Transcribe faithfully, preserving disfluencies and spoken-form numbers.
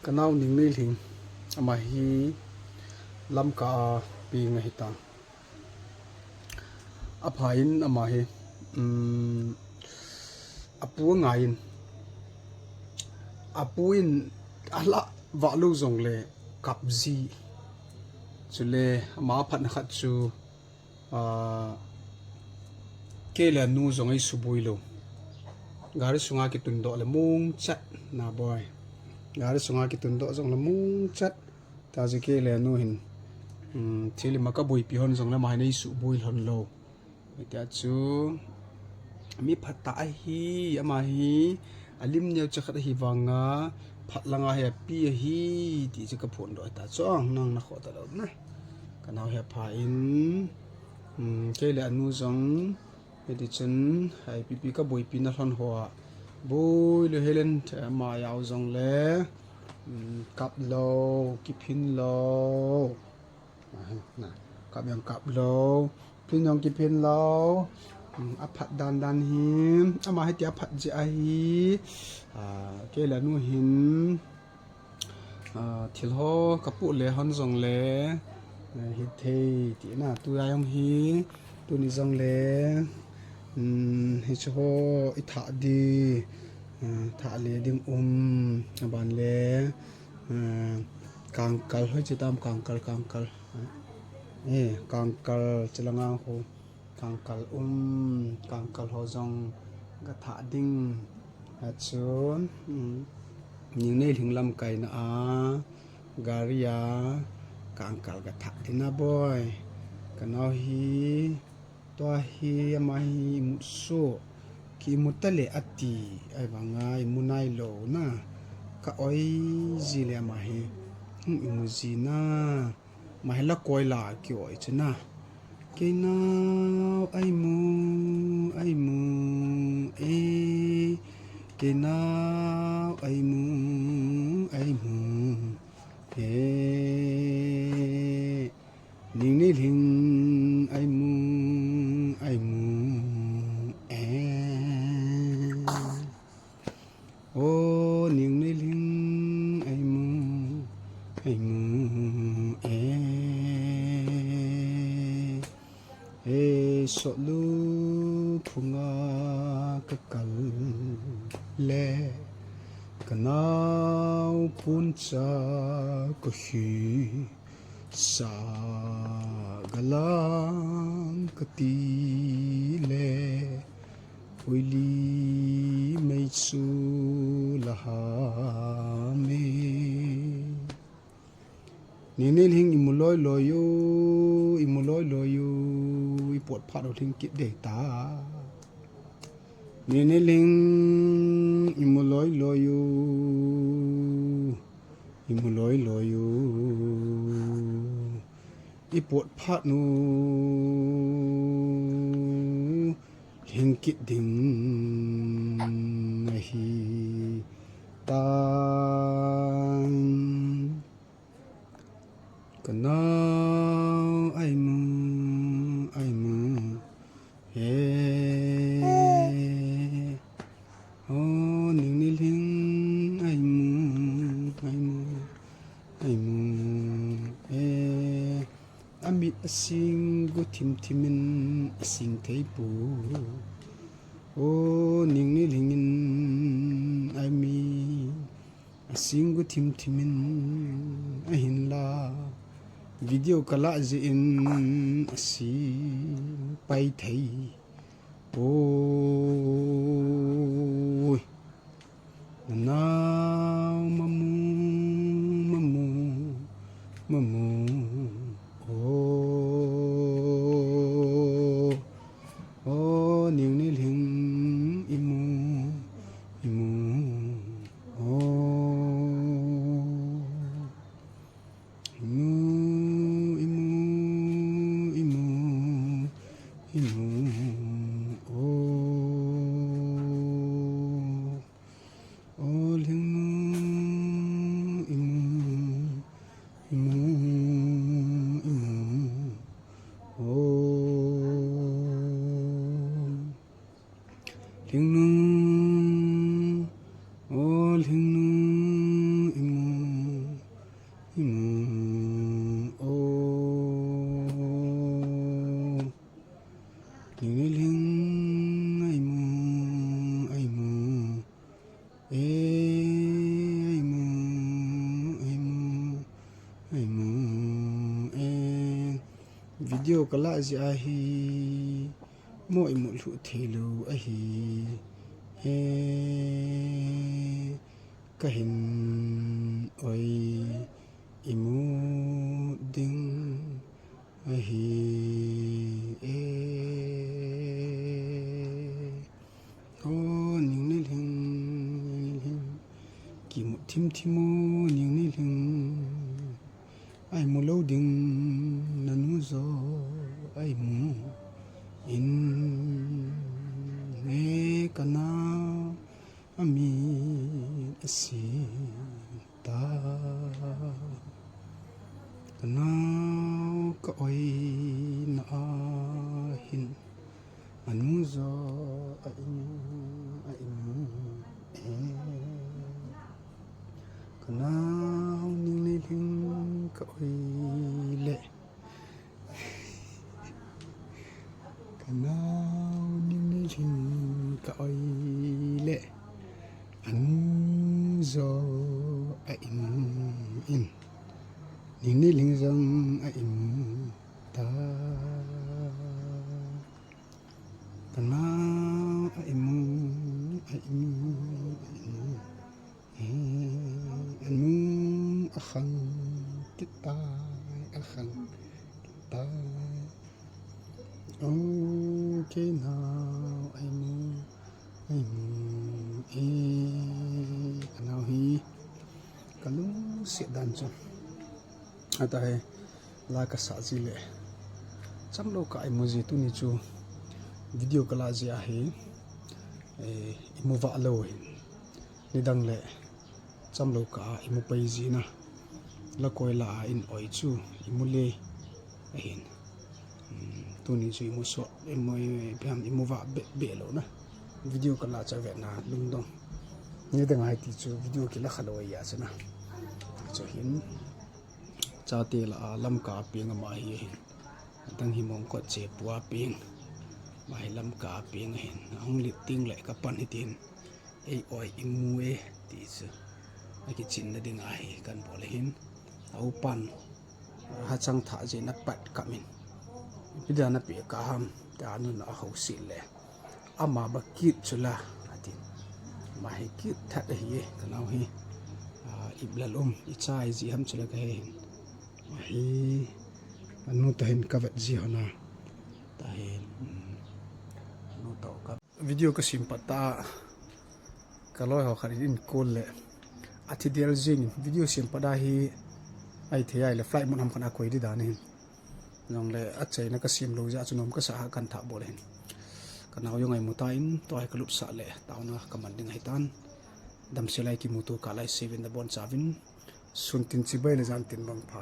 Kanao Ningneilhing, ama hi Lamka a peng ahitan. Apha in ama hi, um, apu angaiyin, apu in alah vahlou jongle kap ji. Chule ama aphatna khat chu, ah, kei le anu jong eisuboi lou. Gari sunga kitundoh le mong chat na boi. Gari sunga kitundoh jongle mong chat. Tia chu kei le anu hin, um, thil ima kaboipi hon jongle ama hin eisuboi lhon lou. Tia chu mi phatah ahi, ama hi alim neocha khat ahi vanga phat langa hi api ahi, ti chu kaphondoh ta chu, ang nang nakhoh talou na. Kanao hi apha in, um, kei le anu jong, hiti chun, ipi ipi kaboipi na lhon hoa, boi lou helen, ama jao jongle, um, kap lou, kiphin lou. Ahi, na, kap jong kap lou, phin jong kiphin lou. Um, aphat dan dan hi, ama hiti aphat jeh ahi. Ah, kei le anu hin, ah, thil ho kapoh le hon jongle, eh, hithei tina, tua jong hi, tuni jongle, um, hiche ho ithah di, ah, thah le ding um, aban le, eh, kangkal, hoiche tam kangkal, kangkal. Eh, kangkal, chulanga ho. Kangkal um, kangkal ho jong gathah ding. Achun, um, Ningneilhing lamkaina a, gari a, kangkal gathah ding na boi. Kanao hi, tua hi, ama hi imut soh, ki imut tale ati, ahivanga imu nailou na, ka oi ji le ama hi, hmm, imu ji na, ama hi la koi la ki oi chu na. Kei nao eimu, eimu, eh, kei nao eimu, eimu, eh. Ningneilhing eimu, eimu, eh. O Ningneilhing eimu, eimu, eh. Eh, sotlu phunga kakal le, kanao poncha kahi. Sa galang kati le, uili mei chu la ha me. Ningneilhing imu loi loi u, imu loi loi u, ipot phat u lhing kit dei ta. Ningneilhing imu loi loi u, imu loi loi u, ipot phat u lhing kit ding ahi tan. Kanao eimu, eimu, he. O Ningneilhing eimu, eimu, eimu, he. Amit asing gu thim thim in asing thei poi. O Ningneilhing in amit asing gu thim thim in ahin la, video kalah jeh in asing pai thei poi. Nanao mamu, mamu, mamu. O, o Ningneilhing imu, imu. O, imu, imu, imu, imu. O, o Lhingnu, imu, imu, imu. O Lhingnu, o Lhingnu, imu. E, ai mu, ai mu, ai mu, e. Video ka la jeh ahi, mo i mu lhu thei lou ahi. E, ka hin oi i mu ding ahi e. O, ning ni lhing, ning ni lhing. Kimu thim thim o, ning ni lhing. Ai mu lou ding, na nu jo ai mu in, e ka nao, a min a sin ta. Ka nao ka oi na a hin, a nu jo a in, a in e. Ka nao ning ni lhing ka oi le. Ka nao ning ni lhing ka oi le. A nu jo a in in. Ning ni lhing jong a in ta. Ka nao a in, a in, a in. E, a nu a khang kit tai, a khang kit tai. O, kei nao ai mu, ai mu e. Ka nao hi ka lungset dan chu. Ata he la ka sa ji le. Cham lou ka i mu ji tuni chu video ka la ji ahi. E, i mu va lou hin. Nidang le cham lou ka i mu pai ji na. La koi la a in oi chu i mu le ahin. Hmm, tuni chu i mu so, i mu, i, i mu va be, be lou na. Video ka la cha ve na lungdong. Nidang hai ti chu video ki la kha lou ya cha na. Chu hin. Chate la a lam ka peng ama hi hin. Dang hi mong kot che pua peng. Ma hi lam ka peng hin. Hung lit ting le ka pan hi tin. Ei oi i mu e ti chu. A ki chin na ding ahi kan bol hin. A u pan. Ha chang tha je na pat ka min. Pida na pe ka ham. Ta nu na ho si le. Ama ba kit chu la, atin. Ma hi kit that ahi e, ka nao hi. A, ip lal um, i cha i ji ham chu la ka he hin. Ma hi, a nu ta hin ka vet ji ho na. Ta hin, um, a nu ta ka. Video ka sim pat ta, ka loi ho khat in call le. A thi del jing, video sim pat a hi, ai thei ai le flight mode ham khan a koi di dan hin. Nong le a chaina ka sim lou jeh a chu nom ka sa a kan tha bol hin. Ka nao jong ai mu ta in, tua hi ka lut sa le, taona ka man ding ahi tan. Damsel a i kimu to ka lai sevin da bon chavin. Sun tin chibai le jan tin bang pha.